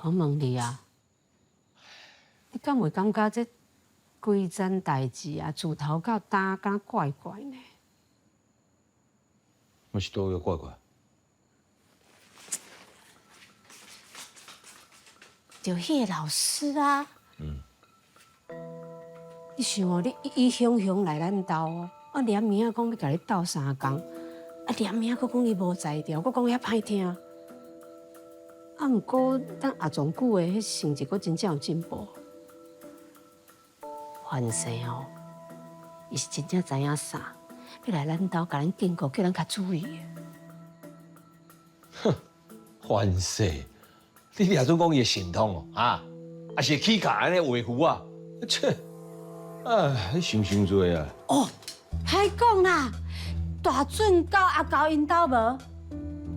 我問你啊，你敢會感覺這規件代誌啊，自頭到今敢怪怪呢？我是佗位怪怪？就彼個老師啊。你想哦，你伊雄雄來咱兜哦，啊連名講欲共你鬥相共，啊連名閣講你無才調，閣講遐歹聽。啊，毋過咱阿總久的彼成績閣真正有進步。凡勢哦，伊是真正知影啥，欲來咱兜共咱警告，叫咱較注意。哼，凡勢，你掠準講伊會神通哦，啊，抑是會起跤按呢畫符啊？切，哎，你想傷濟啊！哦，歹講啦，大准到阿狗𪜶兜無？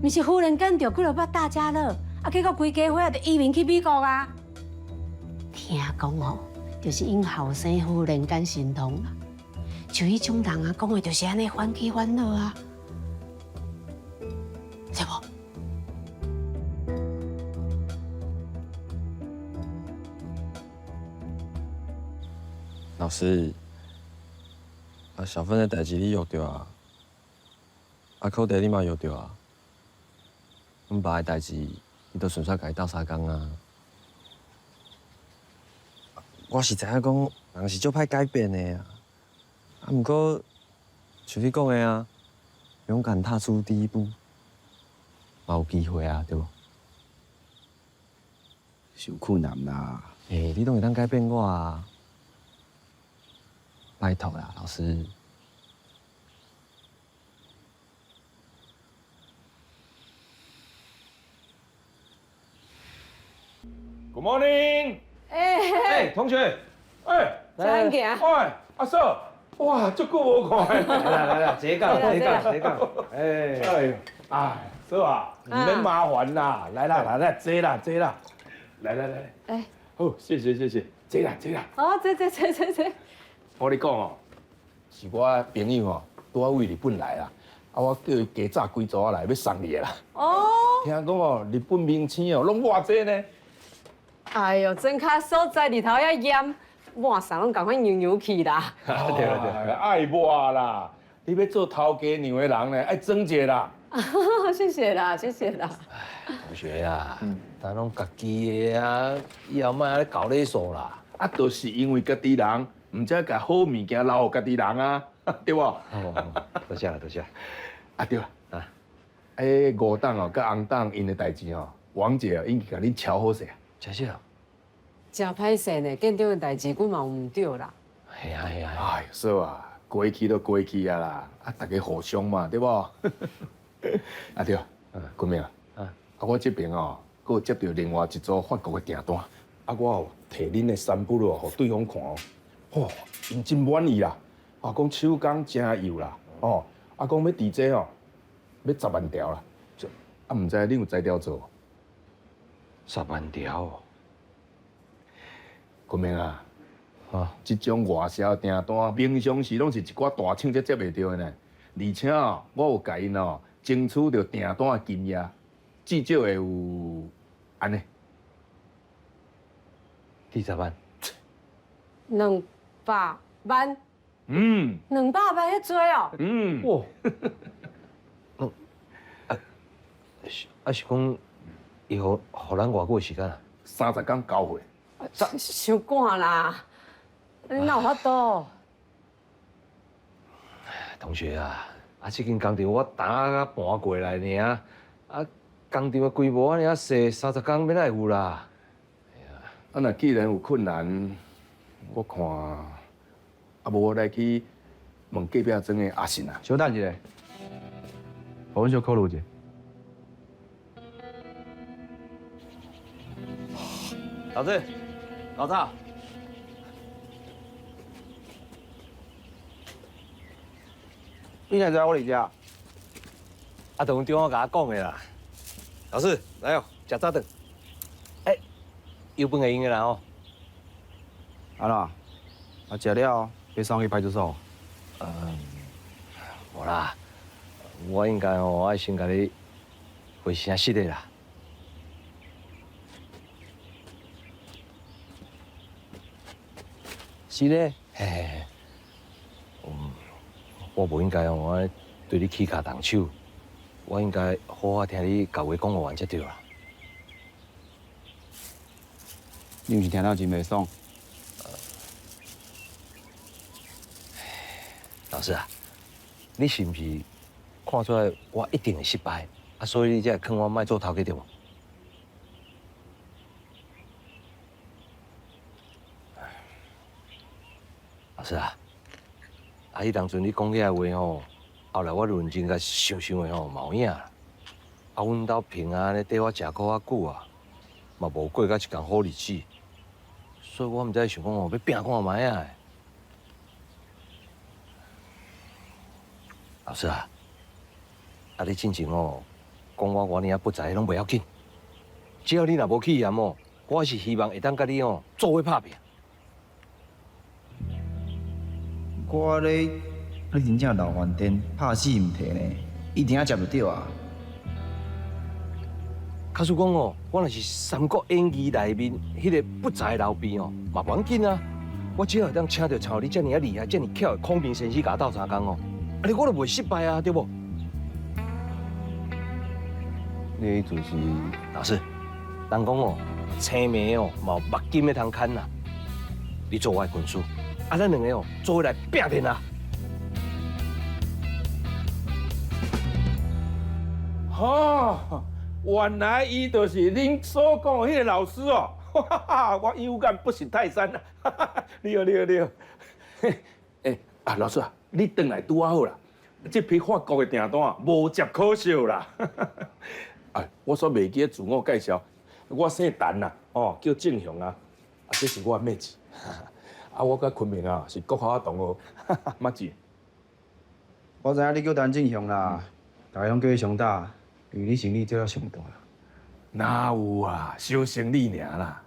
毋是忽然間著幾落百大家樂，啊，結果規家伙仔就移民去美國啊。聽講吼，就是𪜶後生忽然間神通啦，像彼種人啊，講的就是按呢歡喜歡樂啊，是無？老師，啊，小芬的代誌你約著啊，啊，考題你嘛約著啊，阮爸的代誌你都順煞共伊鬥相共啊。我是知影講人是足歹改變的啊，啊，毋過像你講的啊，勇敢踏出第一步，嘛有機會啊，對無？是有困難啦。欸，你攏會當改變我啊！拜託啦，老師。 Good morning。欸，欸，同學，欸，早安行。喂，阿嫂，哇，足久無看。來來來，坐講，坐講，坐講。哎，哎，哎，嫂啊，毋免麻煩啦，來啦，來啦，坐啦，坐啦，來來來，欸，好，謝謝謝謝，坐啦坐啦。好，坐坐坐坐坐。我跟你講哦，是我朋友哦，拄仔對日本來啦，啊，我叫伊加早幾組仔來，欲送你的啦。哦。聽講哦，日本明星哦，攏抹這呢。哎喲，莊跤所在日頭遐炎，抹啥攏仝款油油去啦。對啦對，愛抹啦，你欲做頭家娘的人呢，愛裝一下啦。謝謝啦，謝謝啦。同學啊，咱攏家己的啊，以後莫按呢搞禮數啦。啊，就是因為家己人，毋才共好物件留予家己人啊，對無？多謝啦，多謝。啊對啦，啊，欸吳董哦，佮洪董𪜶的代誌哦，王姐已經共恁喬好勢啊。真正？誠歹勢呢，店長的代誌，阮嘛有毋對啦。係啊係啊。哎，嫂啊，過去都過去啊啦，啊，大家互相嘛，對無？啊對，君明啊，啊我這邊哦，閣有接著另外一組法國的訂單，啊我有提恁的三筆咯，予對方看哦，吼，𪜶真滿意啦，啊講手工誠幼啦，哦，啊講欲佇這哦，欲10萬條啦，啊毋知恁有才調做無？10萬條哦。君明啊，這種外銷訂單，平常時攏是一寡大廠才接會著的呢。而且哦，我有共𪜶哦爭取著訂單的金額，至少會有按呢。幾十萬？200萬。嗯。200萬遐濟哦。嗯。哇。啊，啊是講，伊予予咱偌久的時間啊？30工交貨。傷趕啦！你哪有法度？同學啊，啊，這間工廠我擔仔搬過來爾，啊，工廠的規模按呢仔細，30工欲哪會有啦？啊，若既然有困難，我看啊，無我來去問隔壁莊的阿信啊。小等一下，予阮小考慮一下。老子，老大，你哪知我佇遮？啊，就阮長仔共我講的啦。老師，來哦，食早頓。欸，油飯會用的啦吼。按怎？啊，食了欲送去派出所？嗯，無啦，我應該吼愛先共你回聲實的啦。是咧。嘿嘿，嗯，我無應該哦，我對你起跤動手，我應該好好聽你共話講完才對啦。你毋是聽了真袂爽？老師啊，你是毋是看出來我一定會失敗啊？所以你才會勸我莫做頭家對無？老師啊，啊，彼當陣你講遐話吼，後來我認真共想想的吼，嘛有影啦。啊，阮兜平安咧綴我食苦較久啊，嘛無過甲一工好日子，所以我毋知想講吼，欲拚看覓仔。老師啊，啊你進前吼講我偌爾仔不才，攏袂要緊，只要你若無棄嫌哦，我是希望會當佮你吼做伙拍拚。我咧，你真正流翻天，拍死毋提呢，一定接著著啊！假使講哦，我若是《三國演義》內面彼个不才劉備哦，嘛無要緊啊。我只要會當請著像你遮爾仔厲害、遮爾巧的孔明先生共我鬥相共哦，按呢我就袂失敗啊，對無？你的意思是？老師，人講哦，青梅哦，嘛有目金的通牽啦。你做我的軍師，啊，咱兩个哦，做伙來拚天下。哦，原來伊就是恁所講的彼个老師哦！我有眼不識泰山啊！你好，你好，你好。欸，啊，老師啊，你轉來拄仔好啦。這批法國的訂單無接可惜啦。哎，我煞袂記得自我介紹，我姓陳啦，哦，叫正雄啊。啊，這是我的妹子。啊，我佮昆明啊是國校的同學，麥子。我知影你叫陳正雄啦，大家攏叫你熊大，因為你生理做了上大。哪有啊，小生理爾啦。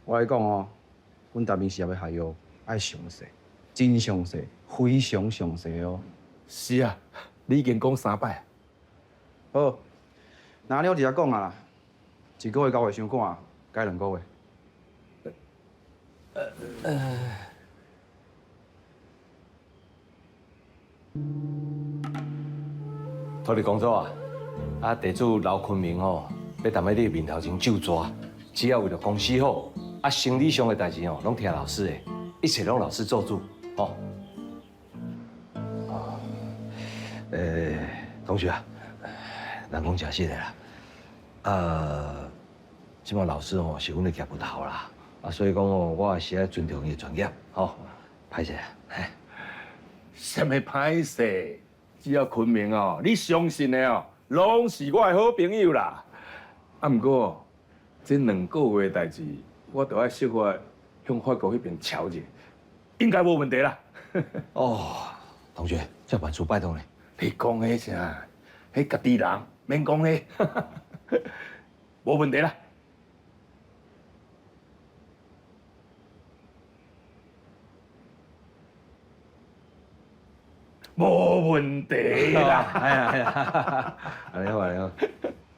我來講哦，阮達明事業的合約愛詳細，真詳細，非常詳細哦。是啊，你已經講三擺。好，那你我直接講啊啦，一個月交月傷趕，改兩個月。土地公祖啊，啊地主劉坤明吼，欲踮咧你面頭前咒蛇，只要為著公司好，啊生理上的代誌吼，攏聽老師的，一切攏老師做主，吼。啊，同學啊，人講誠實的啦，啊，這擺老師吼是阮的業務頭啦，啊，所以講吼，我也是愛尊重伊的專業，吼，歹勢啊，嘿。啥物歹勢？只要昆明哦，你相信的哦，攏是我的好朋友啦。啊，毋過這兩個月的代誌，我著愛設法向法國彼邊喬者，應該無問題啦。哦，同學，這萬事拜託你。你講彼啥？彼家己人，免講彼，無問題啦。無問題啦！哎呀哎呀，按呢好按呢好。